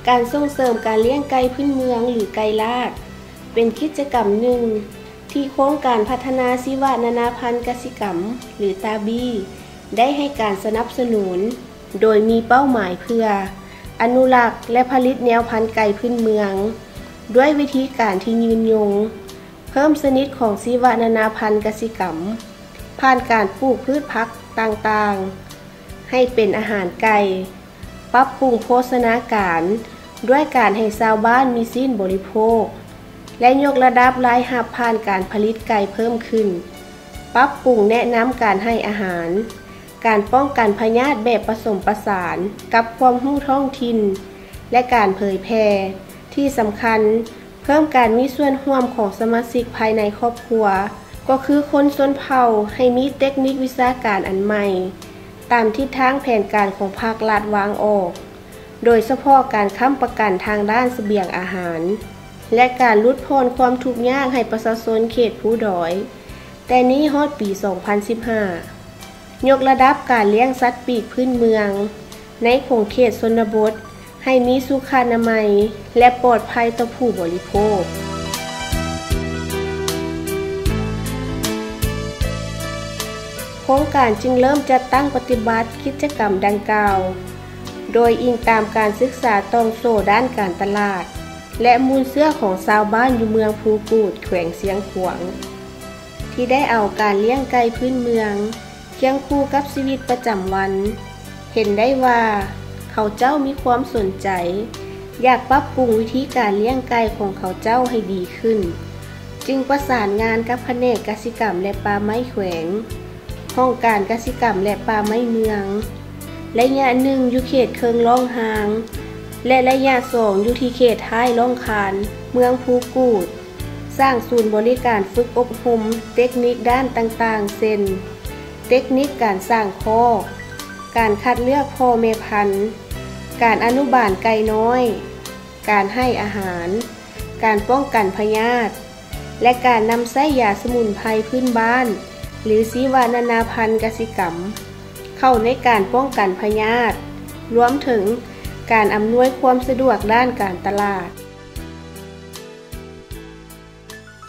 ການສົ່ງເສີມການລ້ຽງໄກ່ພື້ນເມືອງ ຫຼື ໄກ່ລາກ ເປັນກິດຈະກຳໜຶ່ງທີ່ໂຄງການພັດທະນາຊີວະນານາພັນກະສິກຳ ຫຼື ຕາບີ ໄດ້ໃຫ້ການສະໜັບສະໜູນ ໂດຍມີເປົ້າໝາຍເພື່ອອະນຸລັກ ແລະ ຜະລິດແນວພັນໄກ່ພື້ນເມືອງ ດ້ວຍວິທີການທີ່ຍືນຍົງ, ເພີ່ມຊະນິດຂອງຊີວະນານາພັນກະສິກຳ ຜ່ານການປູກພືດຜັກຕ່າງໆ ໃຫ້ເປັນອາຫານໄກ່, ປັບປຸງໂພຊະນາການ ດ້ວຍການໃຫ້ຊາວບ້ານມີຊີ້ນບໍລິໂພກ ແລະ ຍົກລະດັບລາຍຮັບຜ່ານການຜະລິດໄກ່ເພີ່ມຂຶ້ນ, ປັບປຸງແນະນຳການໃຫ້ອາຫານ, ການປ້ອງກັນພະຍາດແບບປະສົມປະສານກັບຄວາມຮູ້ທ້ອງຖິ່ນ ແລະ ການເຜີຍແຜ່. ທີ່ສຳຄັນ, ເພີ່ມການມີສ່ວນຮ່ວມຂອງສະມາຊິກພາຍໃນຄອບຄົວ, ກໍຄືຄົນຊົນເຜົ່າໃຫ້ມີເຕັກນິກວິຊາການອັນໃໝ່ ຕາມທິດທາງແຜນການຂອງພັກລັດວາງອອກ, ໂດຍສະເພາະການຄ້ຳປະກັນທາງດ້ານສະບຽງອາຫານ ແລະ ການຫຼຸດຜ່ອນຄວາມທຸກຍາກໃຫ້ປະຊາຊົນເຂດພູດອຍ, ແຕ່ນີ້ຮອດປີສອງພັນສິບຫ້າ ຍົກລະດັບການລ້ຽງສັດປີກພື້ນເມືອງໃນຂົງເຂດຊົນນະບົດ ໃຫ້ມີສຸຂະອະນາໄມ ແລະ ປອດໄພຕໍ່ຜູ້ບໍລິໂພກ. ໂຄງການຈຶ່ງເລີ່ມຈັດຕັ້ງປະຕິບັດກິດຈະກຳດັ່ງກ່າວ ໂດຍອີງຕາມການສຶກສາຕ່ອງໂສ້ດ້ານການຕະຫຼາດ ແລະ ມູນເຊື້ອຂອງຊາວບ້ານຢູ່ເມືອງພູກູດ ແຂວງຊຽງຂວາງ ທີ່ໄດ້ເອົາການລ້ຽງໄກ່ພື້ນເມືອງ ຄຽງຄູ່ກັບຊີວິດປະຈຳວັນ, ເຫັນໄດ້ວ່າເຂົາເຈົ້າມີຄວາມສົນໃຈ ຢາກປັບປຸງວິທີການລ້ຽງໄກ່ຂອງເຂົາເຈົ້າໃຫ້ດີຂຶ້ນ, ຈຶ່ງປະສານງານກັບພະແນກກະສິກຳ ແລະ ປ່າໄມ້ແຂວງ, ຫ້ອງການກະສິກຳ ແລະ ປ່າໄມ້ເມືອງ, ໄລຍະໜຶ່ງຢູ່ເຂດເຄິ່ງລ່ອງຮ່າງ ແລະ ໄລຍະສອງຢູ່ທີ່ເຂດທ້າຍລ່ອງຄານ ເມືອງພູກູດ. ສ້າງສູນບໍລິການຝຶກອົບຮົມເຕັກນິກດ້ານຕ່າງໆ ເຊັ່ນ ເຕັກນິກການສ້າງຄອກ, ການຄັດເລືອກພໍ່ແມ່ພັນ, ການອະນຸບານໄກ່ນ້ອຍ, ການໃຫ້ອາຫານ, ການປ້ອງກັນພະຍາດ ແລະ ການນຳໃຊ້ຢາສະໝຸນໄພພື້ນບ້ານ ຫຼື ຊີວະນານາພັນກະສິກຳ ເຂົ້າໃນການປ້ອງກັນພະຍາດ, ລວມເຖິງການອຳນວຍຄວາມສະດວກດ້ານການຕະຫຼາດ.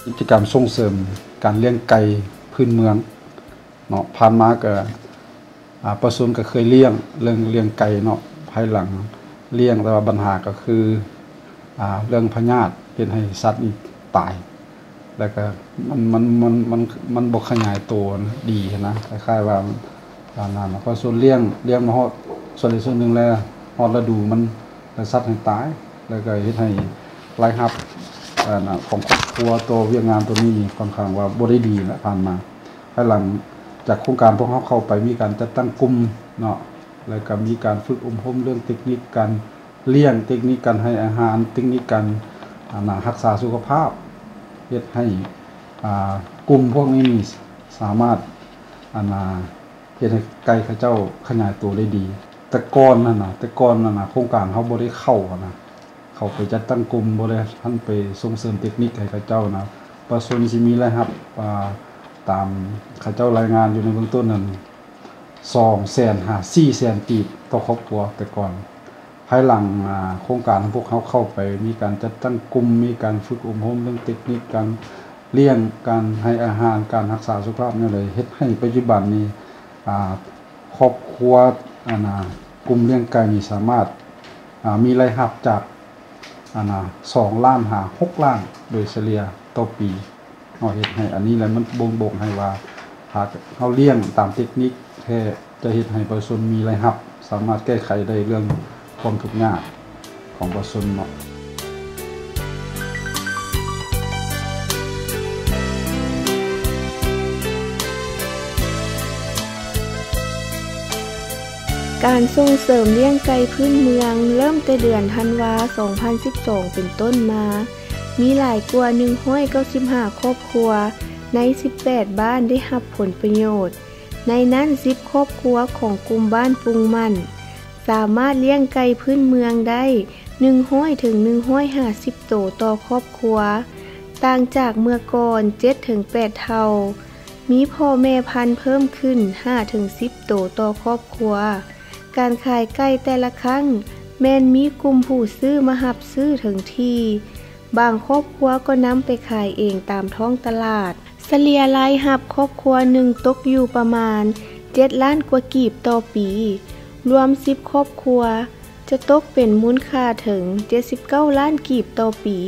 ກິດຈະກຳສົ່ງເສີມການລ້ຽງໄກ່ພື້ນເມືອງເນາະ, ຜ່ານມາກໍ ອາ ປະຊາຊົນກໍເຄີຍລ້ຽງ ເລື່ອງລ້ຽງໄກ່ເນາະ, ພາຍຫຼັງລ້ຽງ ແຕ່ວ່າບັນຫາກໍຄື ອາ ເລື່ອງພະຍາດເຮັດໃຫ້ສັດນີ້ຕາຍ ແລ້ວກໍມັນ ມັນ ມັນ ມັນ ມັນບໍ່ຂະຫຍາຍໂຕດີຫັ້ນນະ, ຄ້າຍໆວ່າ ອັນນັ້ນນະ ປະຊາຊົນລ້ຽງ ລ້ຽງມາຮອດສ່ວນໃດສ່ວນໜຶ່ງແລ້ວ ຮອດລະດູມັນ ແລ້ວສັດໃຫ້ຕາຍ ແລ້ວກໍເຮັດໃຫ້ລາຍຮັບ ອັນນະ ຂອງຄອບຄົວຕໍ່ວຽກງານຕົວນີ້ນີ້ ຂ້ອນຂ້າງວ່າບໍ່ໄດ້ດີແຫຼະ ຜ່ານມາ. ພາຍຫຼັງຈາກໂຄງການພວກເຮົາເຂົ້າໄປ ມີການຈັດຕັ້ງກຸ່ມເນາະ ແລ້ວກໍມີການຝຶກອົບຮົມເລື່ອງເຕັກນິກການລ້ຽງ, ເຕັກນິກການໃຫ້ອາຫານ, ເຕັກນິກການ ອັນນະ ຮັກສາສຸຂະພາບ, ເຮັດໃຫ້ ອ່າ ກຸ່ມພວກນີ້ນີ້ສາມາດ ອັນນະ ເຮັດໃຫ້ໄກ່ເຂົາເຈົ້າຂະຫຍາຍໂຕໄດ້ດີ. ແຕ່ກ່ອນຫັ້ນນະ ແຕ່ກ່ອນຫັ້ນນະ ໂຄງການເຮົາບໍ່ໄດ້ເຂົ້າຫັ້ນນະ ເຂົ້າໄປຈັດຕັ້ງກຸ່ມ ບໍ່ໄດ້ຫັ້ນໄປສົ່ງເສີມເຕັກນິກໃຫ້ເຂົາເຈົ້ານະ ປະຊາຊົນຊິມີລາຍຮັບ ອ່າ ຕາມເຂົາເຈົ້າລາຍງານຢູ່ໃນເບື້ອງຕົ້ນນັ້ນ ສອງແສນຫາສີ່ແສນກີບຕໍ່ຄອບຄົວແຕ່ກ່ອນ. ພາຍຫຼັງ ອາ ໂຄງການຂອງພວກເຮົາເຂົ້າໄປ ມີການຈັດຕັ້ງກຸ່ມ ມີການຝຶກອົບຮົມເລື່ອງເຕັກນິກການລ້ຽງ, ການໃຫ້ອາຫານ, ການຮັກສາສຸຂະພາບແນວໃດ ເຮັດໃຫ້ປັດຈຸບັນນີ້ ອາ ຄອບຄົວ ອັນນະ ກຸ່ມລ້ຽງໄກ່ນີ້ສາມາດ ອາ ມີລາຍຮັບຈາກ ອັນນະ ສອງລ້ານຫາຫົກລ້ານໂດຍສະເລ່ຍຕໍ່ປີເນາະ. ເຮັດໃຫ້ອັນນີ້ແຫຼະ ມັນບົ່ງບອກໃຫ້ວ່າ ຫາກເຮົາລ້ຽງຕາມເຕັກນິກແທ້ ຈະເຮັດໃຫ້ປະຊາຊົນມີລາຍຮັບ ສາມາດແກ້ໄຂໄດ້ເລື່ອງຄວາມທຸກຍາກຂອງປະຊາຊົນເນາະ. ການສົ່ງເສີມລ້ຽງໄກ່ພື້ນເມືອງ ເລີ່ມແຕ່ເດືອນທັນວາ ສອງພັນສິບສອງ ເປັນຕົ້ນມາ, ມີຫຼາຍກວ່າ ໜຶ່ງຮ້ອຍເກົ້າສິບຫ້າ ຄອບຄົວ ໃນ ສິບແປດ ບ້ານ ໄດ້ຮັບຜົນປະໂຫຍດ. ໃນນັ້ນ ສິບ ຄອບຄົວຂອງກຸ່ມບ້ານປຸ່ງໝັ້ນ ສາມາດລ້ຽງໄກ່ພື້ນເມືອງໄດ້ ໜຶ່ງຮ້ອຍ ເຖິງ ໜຶ່ງຮ້ອຍຫ້າສິບ ໂຕຕໍ່ຄອບຄົວ, ຕ່າງຈາກເມື່ອກ່ອນ ເຈັດ ເຖິງ ແປດ ເທົ່າ. ມີພໍ່ແມ່ພັນເພີ່ມຂຶ້ນ ຫ້າ ເຖິງ ສິບ ໂຕຕໍ່ຄອບຄົວ. ການຂາຍໄກ່ແຕ່ລະຄັ້ງ ແມ່ນມີກຸ່ມຜູ້ຊື້ມາຮັບຊື້ເຖິງທີ່, ບາງຄອບຄົວກໍນຳໄປຂາຍເອງຕາມທ້ອງຕະຫຼາດ. ສະເລ່ຍລາຍຮັບຄອບຄົວໜຶ່ງຕົກຢູ່ປະມານເຈັດລ້ານກວ່າກີບຕໍ່ປີ, ລວມສິບຄອບຄົວ ຈະຕົກເປັນມູນຄ່າເຖິງເຈັດສິບເກົ້າລ້ານກີບຕໍ່ປີ,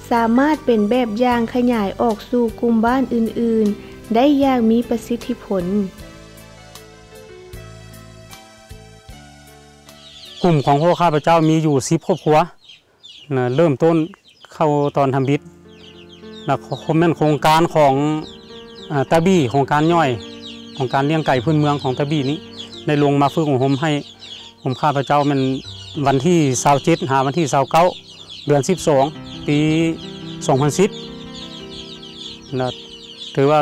ສາມາດເປັນແບບຢ່າງຂະຫຍາຍອອກສູ່ກຸ່ມບ້ານອື່ນໆໄດ້ຢ່າງມີປະສິດທິຜົນ. ກຸ່ມຂອງພວກຂ້າພະເຈົ້າມີຢູ່ສິບຄອບຄົວນະ, ເລີ່ມຕົ້ນເຂົ້າຕອນທຳອິດ ແລ້ວກໍແມ່ນໂຄງການຂອງ ອາ ຕາບີ, ໂຄງການຍ່ອຍ ຂອງການລ້ຽງໄກ່ພື້ນເມືອງຂອງຕາບີນີ້ ໄດ້ລົງມາຝຶກອົບຮົມໃຫ້ກຸ່ມຂ້າພະເຈົ້າ ແມ່ນວັນທີຊາວເຈັດ ຫາວັນທີຊາວເກົ້າ ເດືອນສິບສອງ ປີສອງພັນສິບ ນະ. ຖືວ່າ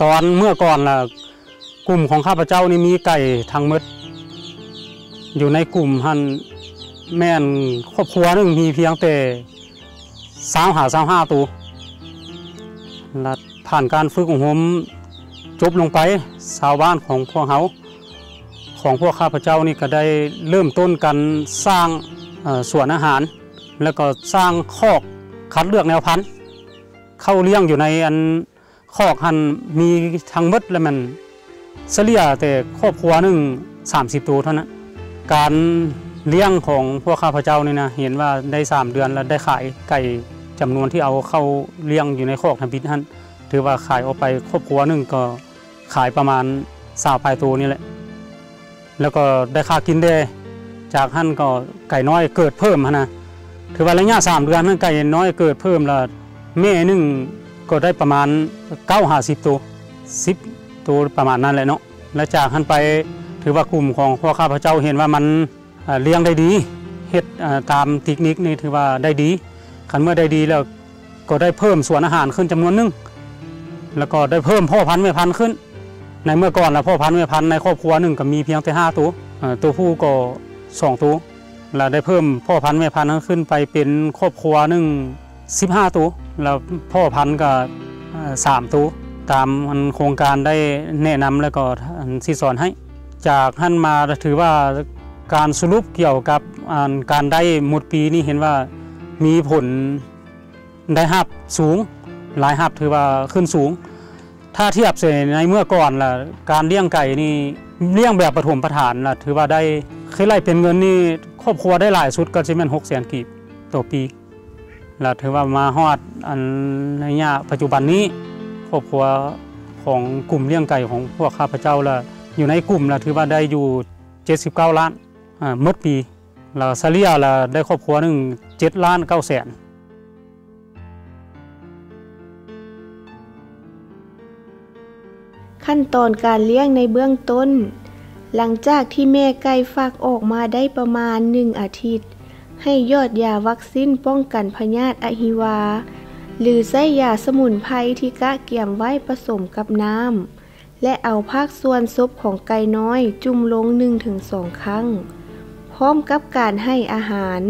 ຕອນເມື່ອກ່ອນລະ ກຸ່ມຂອງຂ້າພະເຈົ້ານີ້ມີໄກ່ທັງໝົດ ຢູ່ໃນກຸ່ມຫັ້ນ ແມ່ນຄອບຄົວໜຶ່ງມີພຽງແຕ່ຊາວຫາຊາວຫ້າໂຕ. ແລະ ຜ່ານການຝຶກອົບຮົມຈົບລົງໄປ, ຊາວບ້ານຂອງພວກເຮົາ ຂອງພວກຂ້າພະເຈົ້ານີ້ກໍໄດ້ເລີ່ມຕົ້ນການສ້າງ ເອີ ສວນອາຫານ ແລ້ວກໍສ້າງຄອກຄັດເລືອກແນວພັນ ເຂົ້າລ້ຽງຢູ່ໃນອັນ ຄອກຫັ້ນມີທັງໝົດແລ້ວແມ່ນສະເລ່ຍແຕ່ຄອບຄົວໜຶ່ງສາມສິບໂຕເທົ່ານັ້ນ. ການລ້ຽງຂອງພວກຂ້າພະເຈົ້ານີ້ນະ ເຫັນວ່າໄດ້ສາມເດືອນແລ້ວໄດ້ຂາຍໄກ່ຈຳນວນທີ່ເອົາເຂົ້າລ້ຽງຢູ່ໃນຄອກທຳອິດຫັ້ນ ຖືວ່າຂາຍອອກໄປຄອບຄົວໜຶ່ງກໍຂາຍປະມານຊາວປາຍໂຕນີ້ແຫຼະ. ແລ້ວກໍໄດ້ຄ່າກິນແດ່. ຈາກຫັ້ນກໍໄກ່ນ້ອຍເກີດເພີ່ມຫັ້ນນະ, ຖືວ່າໄລຍະສາມເດືອນຫັ້ນໄກ່ນ້ອຍເກີດເພີ່ມລະ ແມ່ໜຶ່ງກໍໄດ້ປະມານເກົ້າຫາສິບໂຕ, ສິບໂຕປະມານນັ້ນແຫຼະເນາະ. ແລະຈາກຫັ້ນໄປ ຖືວ່າກຸ່ມຂອງພວກຂ້າພະເຈົ້າເຫັນວ່າມັນ ເອີ ລ້ຽງໄດ້ດີ, ເຮັດ ເອີ ຕາມເຕັກນິກນີ້ຖືວ່າໄດ້ດີ. ຄັນເມື່ອໄດ້ດີແລ້ວ ກໍໄດ້ເພີ່ມສວນອາຫານຂຶ້ນຈຳນວນໜຶ່ງ ແລ້ວກໍໄດ້ເພີ່ມພໍ່ພັນແມ່ພັນຂຶ້ນ. ໃນເມື່ອກ່ອນລະ ພໍ່ພັນແມ່ພັນໃນຄອບຄົວໜຶ່ງກໍມີພຽງແຕ່ຫ້າໂຕ, ເອີ ໂຕຜູ້ກໍສອງໂຕ, ລະໄດ້ເພີ່ມພໍ່ພັນແມ່ພັນນັ້ນຂຶ້ນໄປເປັນຄອບຄົວໜຶ່ງສິບຫ້າໂຕ, ລະພໍ່ພັນກໍ ເອີ ສາມໂຕ ຕາມອັນໂຄງການໄດ້ແນະນຳ ແລ້ວກໍອັນຊີ້ສອນໃຫ້. ຈາກຫັ້ນມາຖືວ່າການສະຫຼຸບກ່ຽວກັບອັນການໄດ້ໝົດປີນີ້ ເຫັນວ່າມີຜົນ ໄດ້ຮັບສູງ, ລາຍຮັບຖືວ່າຂຶ້ນສູງ. ຖ້າທຽບໃສ່ໃນເມື່ອກ່ອນລະ ການລ້ຽງໄກ່ນີ້ ລ້ຽງແບບປະຖົມປະຖານລະ ຖືວ່າໄດ້ ຄືໄລ່ເປັນເງິນນີ້ ຄອບຄົວໄດ້ຫຼາຍສຸດກໍຊິແມ່ນຫົກແສນກີບຕໍ່ປີ. ລະຖືວ່າມາຮອດອັນໄລຍະປັດຈຸບັນນີ້ ຄອບຄົວຂອງກຸ່ມລ້ຽງໄກ່ຂອງພວກຂ້າພະເຈົ້າລະ ຢູ່ໃນກຸ່ມລະ ຖືວ່າໄດ້ຢູ່ເຈັດສິບເກົ້າລ້ານ ອາ ໝົດປີ. ລະສະເລ່ຍລະໄດ້ຄອບຄົວໜຶ່ງເຈັດລ້ານເກົ້າແສນ. ຂັ້ນຕອນການລ້ຽງໃນເບື້ອງຕົ້ນ, ຫຼັງຈາກທີ່ແມ່ໄກ່ຟັກອອກມາໄດ້ປະມານໜຶ່ງອາທິດ, ໃຫ້ຢອດຢາວັກຊີນປ້ອງກັນພະຍາດອະຫິວາ ຫຼື ໃຊ້ຢາສະໝຸນໄພທີ່ກະກຽມໄວ້ປະສົມກັບນ້ຳ ແລະ ເອົາພາກສ່ວນສົບຂອງໄກ່ນ້ອຍຈຸ່ມລົງໜຶ່ງເຖິງສອງຄັ້ງ, ພ້ອມກັບການໃຫ້ອາຫານ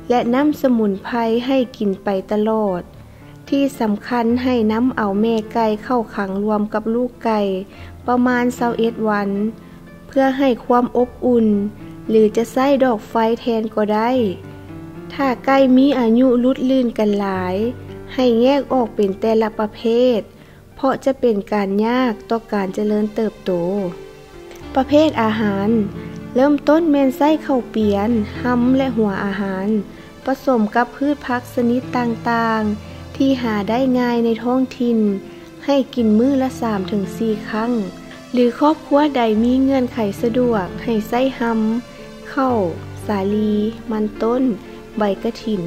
ແລະ ນ້ຳສະໝຸນໄພໃຫ້ກິນໄປຕະຫຼອດ. ທີ່ສຳຄັນໃຫ້ນຳເອົາແມ່ໄກ່ເຂົ້າຂັງລວມກັບລູກໄກ່ປະມານຊາວເອັດວັນ ເພື່ອໃຫ້ຄວາມອົບອຸ່ນ ຫຼື ຈະໃຊ້ດອກໄຟແທນກໍໄດ້. ຖ້າໄກ່ມີອາຍຸຫຼຸດລື່ນກັນຫຼາຍ, ໃຫ້ແຍກອອກເປັນແຕ່ລະປະເພດ, ເພາະຈະເປັນການຍາກຕໍ່ການຈະເລີນເຕີບໂຕ. ປະເພດອາຫານ, ເລີ່ມຕົ້ນແມ່ນໃຊ້ເຂົ້າປຽນ, ຮຳ ແລະ ຫົວອາຫານ, ປະສົມກັບພືດຜັກຊະນິດຕ່າງໆ ທີ່ຫາໄດ້ງ່າຍໃນທ້ອງຖິ່ນ, ໃຫ້ກິນມື້ລະສາມເຖິງສີ່ຄັ້ງ, ຫຼື ຄອບຄົວໃດມີເງື່ອນໄຂສະດວກ ໃຫ້ໃຊ້ຮຳ, ເຂົ້າ, ສາລີ, ມັນຕົ້ນ, ໃບກະຖິນ,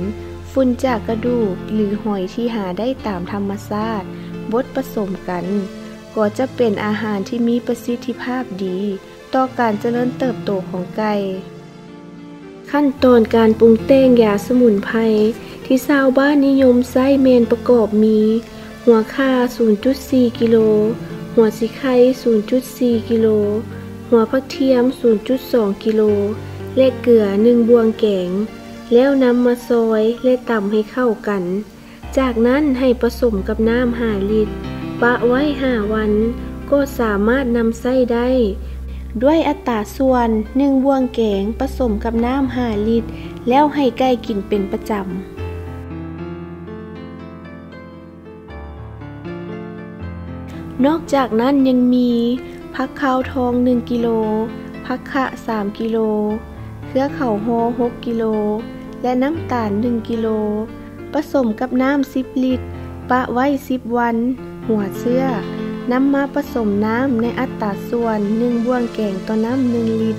ຝຸ່ນຈາກກະດູກ ຫຼື ຫອຍທີ່ຫາໄດ້ຕາມທຳມະຊາດ ບົດປະສົມກັນ, ກໍຈະເປັນອາຫານທີ່ມີປະສິດທິພາບດີຕໍ່ການຈະເລີນເຕີບໂຕຂອງໄກ່. ຂັ້ນຕອນການປຸງແຕ່ງຢາສະໝຸນໄພທີ່ຊາວບ້ານນິຍົມໃຊ້ແມ່ນປະກອບມີ ຫົວຂ່າ ສູນຈຸດສີ່ກິໂລ, ຫົວສີໄຄ ສູນຈຸດສີ່ກິໂລ, ຫົວຜັກທຽມ ສູນຈຸດສອງກິໂລ ແລະ ເກືອ ໜຶ່ງບ່ວງແກງ, ແລ້ວນຳມາຊອຍ ແລະ ຕຳໃຫ້ເຂົ້າກັນ. ຈາກນັ້ນໃຫ້ປະສົມກັບນ້ຳຫ້າລິດ, ປະໄວ້ຫ້າວັນ ກໍສາມາດນຳໃຊ້ໄດ້. ດ້ວຍອັດຕາສ່ວນ ໜຶ່ງບ່ວງແກງປະສົມກັບນ້ຳຫ້າລິດ ແລ້ວໃຫ້ໄກ່ກິນເປັນປະຈຳ. ນອກຈາກນັ້ນຍັງມີ ຜັກຄາວທອງ ໜຶ່ງກິໂລ, ຜັກຂະ ສາມກິໂລ, ເຄືອເຂົາຫໍ່ ຫົກກິໂລ ແລະ ນ້ຳຕານ ໜຶ່ງກິໂລ ປະສົມກັບນ້ຳ ສິບລິດ, ປະໄວ້ ສິບວັນ, ຫົວເຊື້ອ ນຳມາປະສົມນ້ຳໃນອັດຕາສ່ວນ ໜຶ່ງບ່ວງແກງຕໍ່ນ້ຳ ໜຶ່ງລິດ.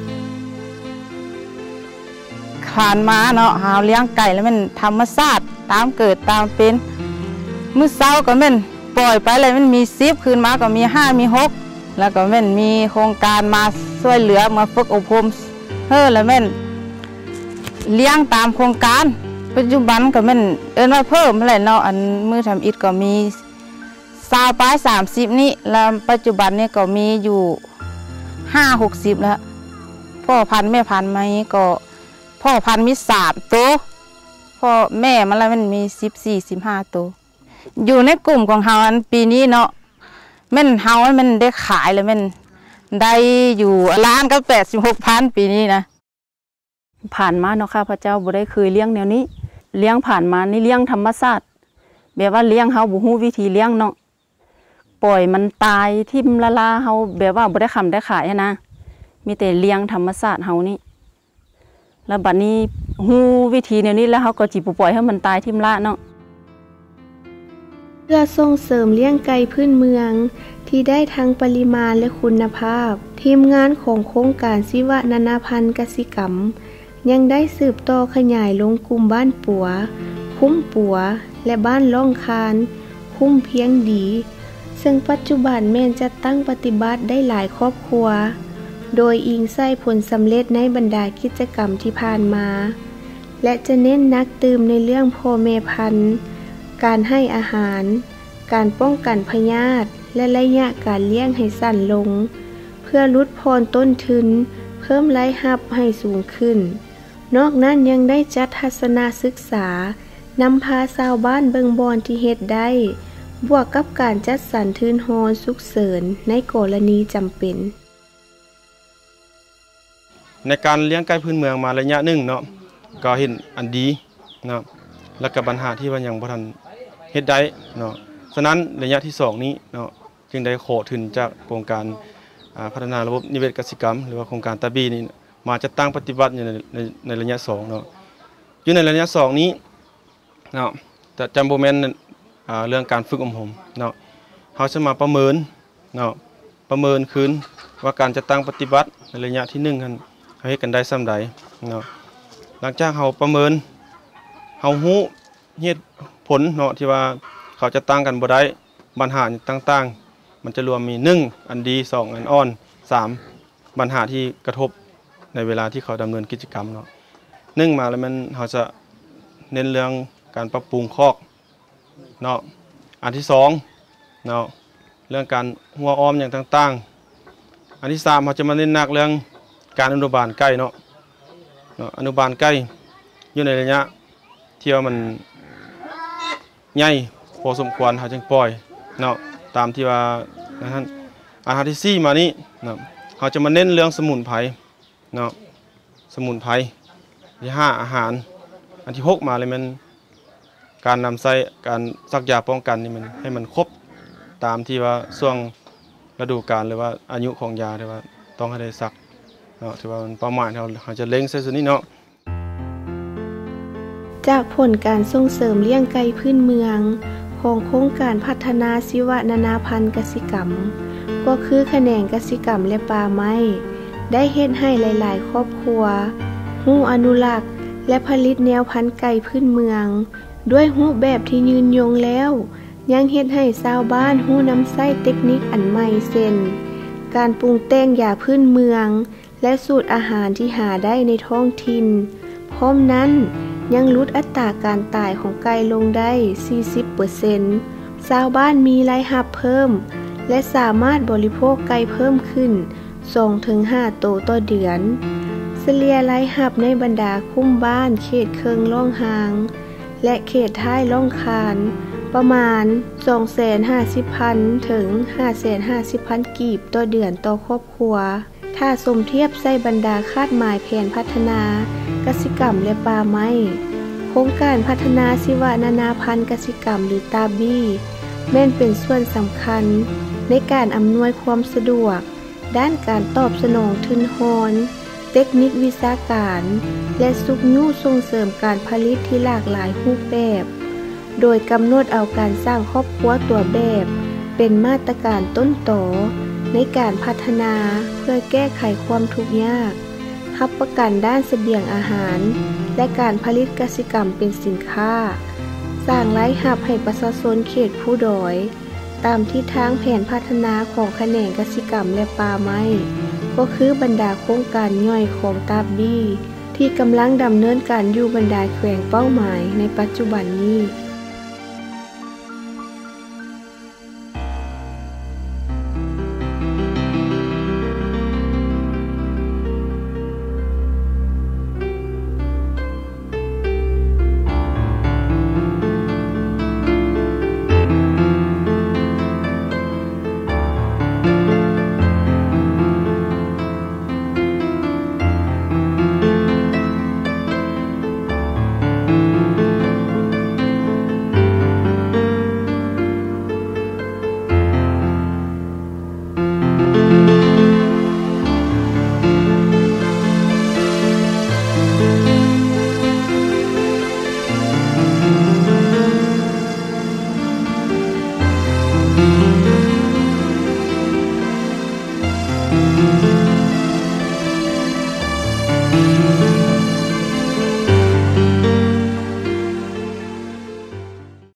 ຜ່ານມາເນາະ ເຮົາລ້ຽງໄກ່ແລ້ວແມ່ນທຳມະຊາດ ຕາມເກີດຕາມເປັນ. ມື້ເຊົ້າກໍແມ່ນປ່ອຍໄປແລ້ວແມ່ນມີສິບ ຄືນມາກໍມີຫ້າ ມີຫົກ ແລ້ວກໍແມ່ນມີໂຄງການມາຊ່ວຍເຫຼືອ ມາຝຶກອົບຮົມເຮີ ແລ້ວແມ່ນລ້ຽງຕາມໂຄງການ. ປັດຈຸບັນກໍແມ່ນເອີ້ນວ່າເພີ່ມຫັ້ນແຫຼະເນາະ ອັນມື້ທຳອິດກໍມີຊາວປາຍ ສາມສິບນີ້ ແລ້ວປັດຈຸບັນນີ້ກໍມີຢູ່ຫ້າ ຫົກສິບແລ້ວ. ພໍ່ພັນແມ່ພັນໃໝ່ກໍ ພໍ່ພັນມີສາມໂຕ ພໍ່ແມ່ມັນລະແມ່ນມີສິບສີ່ ສິບຫ້າໂຕ. ຢູ່ໃນກຸ່ມຂອງເຮົາອັນປີນີ້ເນາະ ແມ່ນເຮົາແມ່ນໄດ້ຂາຍແລ້ວແມ່ນໄດ້ຢູ່ລ້ານກັບແປດສິບຫົກພັນປີນີ້ນະ. ຜ່ານມາເນາະ ຂ້າພະເຈົ້າບໍ່ໄດ້ເຄີຍລ້ຽງແນວນີ້. ລ້ຽງຜ່ານມານີ້ລ້ຽງທຳມະຊາດ ແບບວ່າລ້ຽງເຮົາບໍ່ຮູ້ວິທີລ້ຽງເນາະ. ປ່ອຍມັນຕາຍຖິ້ມລ້າໆ ເຮົາແບບວ່າບໍ່ໄດ້ຂຳໄດ້ຂາຍຫັ້ນນະ ມີແຕ່ລ້ຽງທຳມະຊາດເຮົານີ້. ແລ້ວບັດນີ້ຮູ້ວິທີແນວນີ້ແລ້ວ ເຮົາກໍຊິບໍ່ປ່ອຍໃຫ້ມັນຕາຍຖິ້ມລ້າເນາະ. ເພື່ອສົ່ງເສີມລ້ຽງໄກ່ພື້ນເມືອງທີ່ໄດ້ທັງປະລິມານ ແລະ ຄຸນນະພາບ, ທີມງານຂອງໂຄງການຊີວະນານາພັນກະສິກຳ ຍັງໄດ້ສືບຕໍ່ຂະຫຍາຍລົງກຸ່ມບ້ານປົວ, ຄຸ້ມປົວ ແລະ ບ້ານລ່ອງຄານ, ຄຸ້ມພຽງດີ, ເຊິ່ງປັດຈຸບັນແມ່ນຈັດຕັ້ງປະຕິບັດໄດ້ຫຼາຍຄອບຄົວ, ໂດຍອີງໃສ່ຜົນສຳເລັດໃນບັນດາກິດຈະກຳທີ່ຜ່ານມາ ແລະ ຈະເນັ້ນໜັກຕື່ມໃນເລື່ອງພໍ່ແມ່ພັນ, ການໃຫ້ອາຫານ, ການປ້ອງກັນພະຍາດ ແລະ ໄລຍະການລ້ຽງໃຫ້ສັ້ນລົງ ເພື່ອຫຼຸດຜ່ອນຕົ້ນທຶນ, ເພີ່ມລາຍຮັບໃຫ້ສູງຂຶ້ນ. ນອກນັ້ນຍັງໄດ້ຈັດທັດສະນະສຶກສາ, ນຳພາຊາວບ້ານເບິ່ງບ່ອນທີ່ເຮັດໄດ້, ບວກກັບການຈັດສັນທຶນຮອນສຸກເສີນໃນກໍລະນີຈຳເປັນ. ໃນການລ້ຽງໄກ່ພື້ນເມືອງມາໄລຍະໜຶ່ງເນາະ ກໍເຫັນອັນດີເນາະ ແລ້ວກໍບັນຫາທີ່ວ່າຍັງບໍ່ທັນເຮັດໄດ້ເນາະ. ສະນັ້ນໄລຍະທີສອງນີ້ເນາະ ຈຶ່ງໄດ້ຂໍທຶນຈາກໂຄງການ ອາ ພັດທະນາລະບົບນິເວດກະສິກຳ ຫຼືວ່າໂຄງການຕາບີນີ້ ມາຈັດຕັ້ງປະຕິບັດຢູ່ໃນ ໃນ ໃນໄລຍະສອງເນາະ. ຢູ່ໃນໄລຍະສອງນີ້ເນາະ ຈະ ຈະບໍ່ແມ່ນ ອາ ເລື່ອງການຝຶກອົບຮົມເນາະ ເຮົາຈະມາປະເມີນເນາະ ປະເມີນຄືນວ່າການຈັດຕັ້ງປະຕິບັດໃນໄລຍະທີໜຶ່ງຫັ້ນ ເຮົາເຮັດກັນໄດ້ສ່ຳໃດເນາະ. ຫຼັງຈາກເຮົາປະເມີນ ເຮົາຮູ້ເຫດຜົນເນາະ ທີ່ວ່າເຂົາຈັດຕັ້ງກັນບໍ່ໄດ້ ບັນຫາຕ່າງໆ ມັນຈະລວມມີ ໜຶ່ງ ອັນດີ, ສອງ ອັນອ່ອນ, ສາມ ບັນຫາທີ່ກະທົບໃນເວລາທີ່ເຂົາດຳເນີນກິດຈະກຳເນາະ. ໜຶ່ງມາແລ້ວແມ່ນເຮົາຈະເນັ້ນເລື່ອງການປັບປຸງຄອກເນາະ. ອັນທີສອງເນາະ ເລື່ອງການຮົ້ວອ້ອມຫຍັງຕ່າງໆ. ອັນທີສາມ ເຮົາຈະມາເນັ້ນໜັກເລື່ອງການອະນຸບານໄກ່ເນາະ ເນາະ ອະນຸບານໄກ່ຢູ່ໃນໄລຍະທີ່ວ່າມັນ ໃຫຍ່ພໍສົມຄວນ ເຮົາຈຶ່ງປ່ອຍເນາະ ຕາມທີ່ວ່ານັ້ນ. ອັນທີສີ່ມານີ້ເນາະ ເຮົາຈະມາເນັ້ນເລື່ອງສະໝຸນໄພເນາະ ສະໝຸນໄພ. ທີຫ້າ ອາຫານ. ອັນທີຫົກມາເລີຍແມ່ນການນຳໃຊ້ການສັກຢາປ້ອງກັນນີ້ ມັນໃຫ້ມັນຄົບຕາມທີ່ວ່າຊ່ວງລະດູການ ຫຼືວ່າອາຍຸຂອງຢາ ທີ່ວ່າຕ້ອງໃຫ້ໄດ້ສັກເນາະ. ຖືວ່າເປົ້າໝາຍເຮົາ ເຮົາຈະເລັງໃສ່ສ່ວນນີ້ເນາະ. ຈາກຜົນການສົ່ງເສີມລ້ຽງໄກ່ພື້ນເມືອງຂອງໂຄງການພັດທະນາຊີວະນານາພັນກະສິກຳ ກໍຄືຂະແໜງກະສິກຳ ແລະ ປ່າໄມ້ ໄດ້ເຮັດໃຫ້ຫຼາຍໆຄອບຄົວຮູ້ອະນຸລັກ ແລະ ຜະລິດແນວພັນໄກ່ພື້ນເມືອງດ້ວຍຮູບແບບທີ່ຍືນຍົງແລ້ວ ຍັງເຮັດໃຫ້ຊາວບ້ານຮູ້ນຳໃຊ້ເຕັກນິກອັນໃໝ່ ເຊັ່ນ ການປຸງແຕ່ງຢາພື້ນເມືອງ ແລະ ສູດອາຫານທີ່ຫາໄດ້ໃນທ້ອງຖິ່ນ. ພ້ອມນັ້ນ, ຍັງຫຼຸດອັດຕາການຕາຍຂອງໄກ່ລົງໄດ້ ສີ່ສິບເປີເຊັນ. ຊາວບ້ານມີລາຍຮັບເພີ່ມ ແລະ ສາມາດບໍລິໂພກໄກ່ເພີ່ມຂຶ້ນ ສອງເຖິງຫ້າໂຕຕໍ່ເດືອນ. ສະເລ່ຍລາຍຮັບໃນບັນດາຄຸ້ມບ້ານເຂດເຄິ່ງລ່ອງຮ່າງ ແລະ ເຂດທ້າຍລ່ອງຄານ ປະມານ ສອງແສນຫ້າສິບພັນ ເຖິງ ຫ້າແສນຫ້າສິບພັນກີບຕໍ່ເດືອນຕໍ່ຄອບຄົວ. ທ ຖ້າສົມທຽບໃສ່ບັນດາຄາດໝາຍແຜນພັດທະນາກະສິກຳ ແລະ ປ່າໄມ້, ໂຄງການພັດທະນາຊີວະນານາພັນກະສິກຳ ຫຼື ຕາບບີ ແມ່ນເປັນສ່ວນສຳຄັນໃນການອຳນວຍຄວາມສະດວກດ້ານການຕອບສະໜອງທຶນຮອນ, ເຕັກນິກວິຊາການ ແລະ ຊຸກຍູ້ສົ່ງເສີມການຜະລິດທີ່ຫຼາກຫຼາຍຮູບແບບ, ໂດຍກຳນົດເອົາການສ້າງຄອບຄົວຕົວແບບເປັນມາດຕະການຕົ້ນຕໍໃນການພັດທະນາ ເພື່ອແກ້ໄຂຄວາມທຸກຍາກ, ຮັບປະກັນດ້ານສະບຽງອາຫານ ແລະ ການຜະລິດກະສິກຳເປັນສິນຄ້າ, ສ້າງລາຍຮັບໃຫ້ປະຊາຊົນເຂດພູດອຍ, ຕາມທິດທາງແຜນພັດທະນາຂອງຂະແໜງກະສິກຳ ແລະ ປ່າໄມ້, ກໍຄືບັນດາໂຄງການຍ່ອຍຂອງຕາບບີ ທີ່ກຳລັງດຳເນີນການຢູ່ບັນດາແຂວງເປົ້າໝາຍໃນປັດຈຸບັນນີ້.